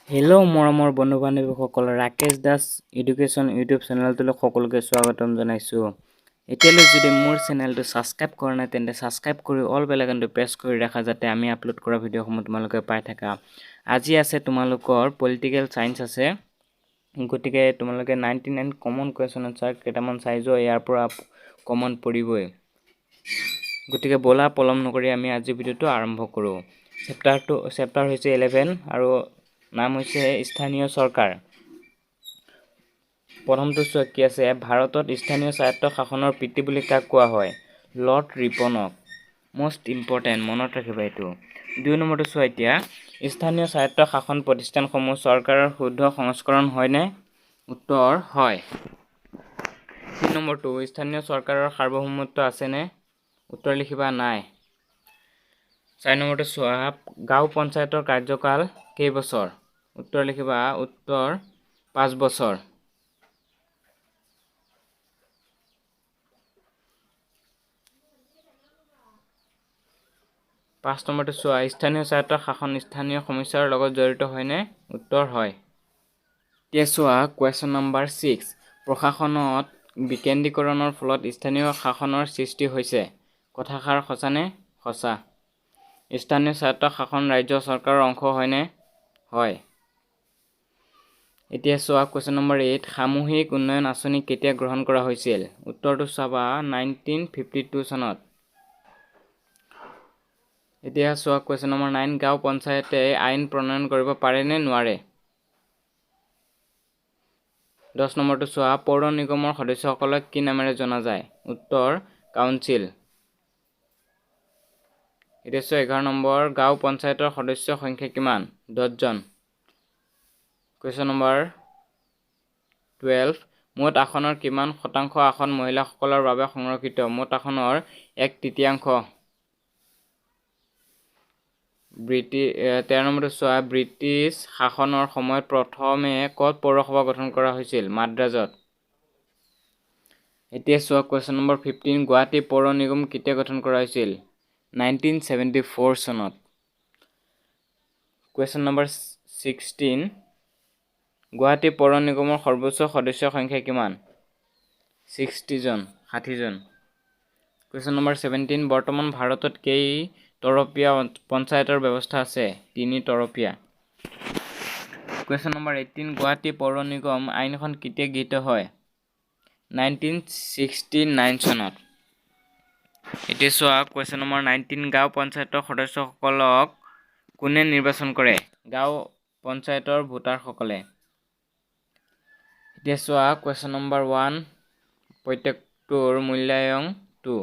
Hello' মৰমৰ বন্ধু বান্ধৱীসকল, Rakesh Das education YouTube চেনেলটোলৈ সকলোকে স্বাগতম জনাইছোঁ। এতিয়ালৈ যদি মোৰ চেনেলটো ছাবস্ক্ৰাইব কৰা নাই, তেন্তে ছাবস্ক্ৰাইব কৰি অল বেল আইকনটো প্ৰেছ কৰি ৰাখা, যাতে আমি আপলোড কৰা ভিডিঅ'সমূহ তোমালোকে পাই থাকা। আজি আছে তোমালোকৰ পলিটিকেল ছায়েন্স আছে, গতিকে তোমালোকে 99 কমন কুৱেশ্যন এনচাৰ কেইটামান চাই যোৱা, ইয়াৰ পৰা কমন পৰিবই। গতিকে ব'লা, পলম নকৰি আমি আজিৰ ভিডিঅ'টো আৰম্ভ কৰোঁ। চেপ্টাৰ হৈছে 11 আৰু নাম হৈছে স্থানীয় চৰকাৰ। প্ৰথমটো চোৱা কি আছে, ভাৰতত স্থানীয় স্বায়ত্ত শাসনৰ পিতৃ বুলি কাক কোৱা হয়? লৰ্ড ৰিপনক। মষ্ট ইম্পৰ্টেণ্ট, মনত ৰাখিবা এইটো। দুই নম্বৰটো চোৱা এতিয়া, স্থানীয় স্বায়ত্ত শাসন প্ৰতিষ্ঠানসমূহ চৰকাৰৰ শুদ্ধ সংস্কৰণ হয়নে? উত্তৰ হয়। তিনি নম্বৰটো, স্থানীয় চৰকাৰৰ সাৰ্বভৌমত্ব আছেনে? উত্তৰ লিখিবা নাই। চাৰি নম্বৰটো চোৱা, গাঁও পঞ্চায়তৰ কাৰ্যকাল কেইবছৰ? উত্তৰ লিখিবা, উত্তৰ 5 বছৰ। পাঁচ নম্বৰটো চোৱা, স্থানীয় স্বায়ত্ত শাসন স্থানীয় সমস্যাৰ লগত জড়িত হয়নে? উত্তৰ হয়। এতিয়া চোৱা কুৱেশ্যন নম্বৰ 6, প্ৰশাসনত বিকেন্দ্ৰীকৰণৰ ফলত স্থানীয় শাসনৰ সৃষ্টি হৈছে, কথাষাৰ সঁচানে? সঁচা। স্থানীয় স্বায়ত্ত শাসন ৰাজ্য চৰকাৰৰ অংশ হয়নে? হয়। এতিয়া চোৱা কুৱেশ্যন নম্বৰ 8, সামূহিক উন্নয়ন আঁচনি কেতিয়া গ্ৰহণ কৰা হৈছিল? উত্তৰটো চাবা 1952 চনত। এতিয়া চোৱা কুৱেশ্যন নম্বৰ 9, গাঁও পঞ্চায়তে আইন প্ৰণয়ন কৰিব পাৰে নে নোৱাৰে? 10 নম্বৰটো চোৱা, পৌৰ নিগমৰ সদস্যসকলক কি নামেৰে জনা যায়? উত্তৰ কাউন্সিল। এতিয়া চোৱা 11 নম্বৰ, গাঁও পঞ্চায়তৰ সদস্যৰ সংখ্যা কিমান? 10জন। কুৱেশ্যন নম্বৰ 12, মুঠ আসনৰ কিমান শতাংশ আসন মহিলাসকলৰ বাবে সংৰক্ষিত? মুঠ আসনৰ 1/3। 13 নম্বৰটো চোৱা, ব্ৰিটিছ শাসনৰ সময়ত প্ৰথমে ক'ত পৌৰসভা গঠন কৰা হৈছিল? মাদ্ৰাজত। এতিয়া চোৱা কুৱেশ্যন নম্বৰ 15, গুৱাহাটী পৌৰ নিগম কেতিয়া গঠন কৰা হৈছিল? 1974 চনত। কুৱেশ্যন নম্বৰ 16, গুৱাহাটী পৌৰ নিগমৰ সৰ্বোচ্চ সদস্যৰ সংখ্যা কিমান? 60জন, 60জন। কুৱেশ্যন নম্বৰ 17, বৰ্তমান ভাৰতত কেই তৰপীয়া পঞ্চায়তৰ ব্যৱস্থা আছে? 3 তৰপীয়া। কুৱেশ্যন নম্বৰ 18, গুৱাহাটী পৌৰ নিগম আইনখন কেতিয়া গৃহীত হয়? 1969 চনত। এতিয়া চোৱা কুৱেশ্যন নম্বৰ 19, গাঁও পঞ্চায়তৰ সদস্যসকলক কোনে নিৰ্বাচন কৰে? গাঁও পঞ্চায়তৰ ভোটাৰসকলে। এতিয়া চোৱা কুৱেশ্যন নম্বৰ 1, প্ৰত্যেকটোৰ মূল্যায়ন 2।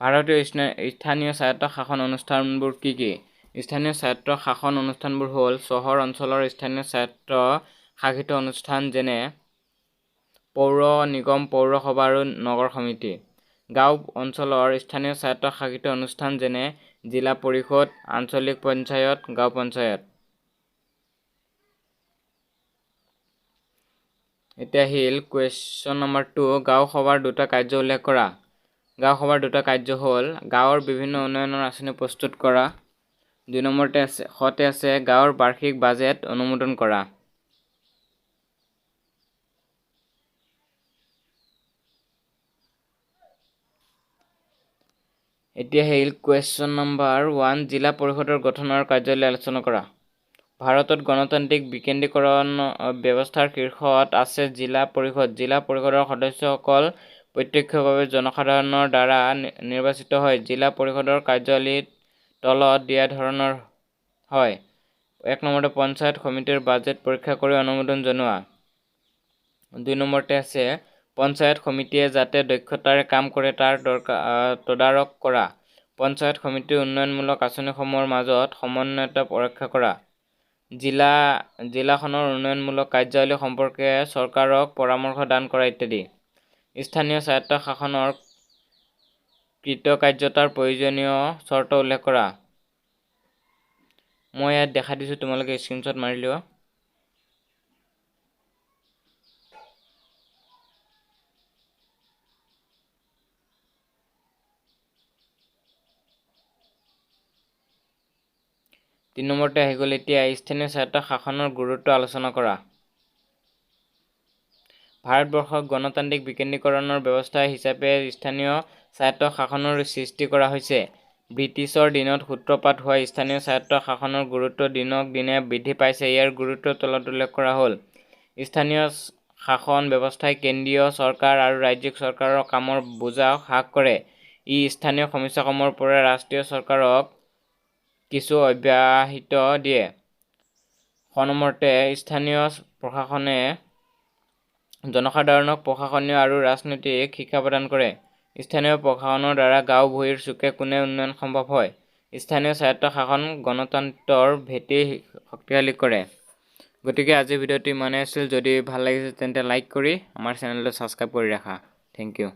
ভাৰতীয় স্থানীয় স্বায়ত্ত শাসন অনুষ্ঠানবোৰ কি কি? স্থানীয় স্বায়ত্ত শাসন অনুষ্ঠানবোৰ হ'ল চহৰ অঞ্চলৰ স্থানীয় স্বায়ত্ত শাসিত অনুষ্ঠান, যেনে পৌৰ নিগম, পৌৰসভা আৰু নগৰ সমিতি। গাঁও অঞ্চলৰ স্থানীয় স্বায়ত্ত শাসিত অনুষ্ঠান, যেনে জিলা পৰিষদ, আঞ্চলিক পঞ্চায়ত, গাঁও পঞ্চায়ত। এতিয়া আহিল কুৱেশ্যন নম্বৰ 2, গাঁও সভাৰ দুটা কাৰ্য উল্লেখ কৰা। গাঁও সভাৰ দুটা কাৰ্য হ'ল গাঁৱৰ বিভিন্ন উন্নয়নৰ আঁচনি প্ৰস্তুত কৰা। দুই নম্বৰতে আছে, সতে আছে গাঁৱৰ বাৰ্ষিক বাজেট অনুমোদন কৰা। এতিয়া আহিল কুৱেশ্যন নম্বৰ 1, জিলা পৰিষদৰ গঠন আৰু কাৰ্যাৱলী আলোচনা কৰা। ভাৰতত গণতান্ত্ৰিক বিকেন্দ্ৰীকৰণ ব্যৱস্থাৰ শীৰ্ষত আছে জিলা পৰিষদ। জিলা পৰিষদৰ সদস্যসকল প্ৰত্যক্ষভাৱে জনসাধাৰণৰ দ্বাৰা নিৰ্বাচিত হয়। জিলা পৰিষদৰ কাৰ্যাৱলী তলত দিয়া ধৰণৰ হয়। 1 নম্বৰতে পঞ্চায়ত সমিতিৰ বাজেট পৰীক্ষা কৰি অনুমোদন জনোৱা। 2 নম্বৰতে আছে পঞ্চায়ত সমিতিয়ে যাতে দক্ষতাৰে কাম কৰে তাৰ তদাৰক কৰা। পঞ্চায়ত সমিতিৰ উন্নয়নমূলক আঁচনিসমূহৰ মাজত সমন্বয়তা ৰক্ষা কৰা। জিলাখনৰ উন্নয়নমূলক কাৰ্যাৱলী সম্পৰ্কে চৰকাৰক পৰামৰ্শ দান কৰা ইত্যাদি। স্থানীয় স্বায়ত্ত শাসনৰ কৃতকাৰ্যতাৰ প্ৰয়োজনীয় চৰ্ত উল্লেখ কৰা। মই ইয়াত দেখাই দিছোঁ, তোমালোকে স্ক্ৰীনশ্বট মাৰি লোৱা। 3 নম্বৰতে আহি গ'ল এতিয়া স্থানীয় স্বায়ত্ত শাসনৰ গুৰুত্ব আলোচনা কৰা। ভাৰতবৰ্ষক গণতান্ত্ৰিক বিকেন্দ্ৰীকৰণৰ ব্যৱস্থা হিচাপে স্থানীয় স্বায়ত্ত শাসনৰ সৃষ্টি কৰা হৈছে। ব্ৰিটিছৰ দিনত সূত্ৰপাত হোৱা স্থানীয় স্বায়ত্ত শাসনৰ গুৰুত্ব দিনক দিনে বৃদ্ধি পাইছে। ইয়াৰ গুৰুত্ব তলত উল্লেখ কৰা হ'ল। স্থানীয় শাসন ব্যৱস্থাই কেন্দ্ৰীয় চৰকাৰ আৰু ৰাজ্যিক চৰকাৰৰ কামৰ বোজা হ্ৰাস কৰে। ই স্থানীয় সমস্যাসমূহৰ পৰা ৰাষ্ট্ৰীয় চৰকাৰক কিছু অব্যাহিত দিয়ে। নম্বৰতে স্থানীয় প্ৰশাসনে জনসাধাৰণক প্ৰশাসনীয় আৰু ৰাজনৈতিক শিক্ষা প্ৰদান কৰে। স্থানীয় প্ৰশাসনৰ দ্বাৰা গাঁও ভূঁইৰ চুকে কোণে উন্নয়ন সম্ভৱ হয়। স্থানীয় স্বায়ত্ত শাসন গণতন্ত্ৰৰ ভেটি শক্তিশালী কৰে। গতিকে আজিৰ ভিডিঅ'টো ইমানেই আছিল। যদি ভাল লাগিছে তেন্তে লাইক কৰি আমাৰ চেনেলটো ছাবস্ক্ৰাইব কৰি ৰাখা। Thank you.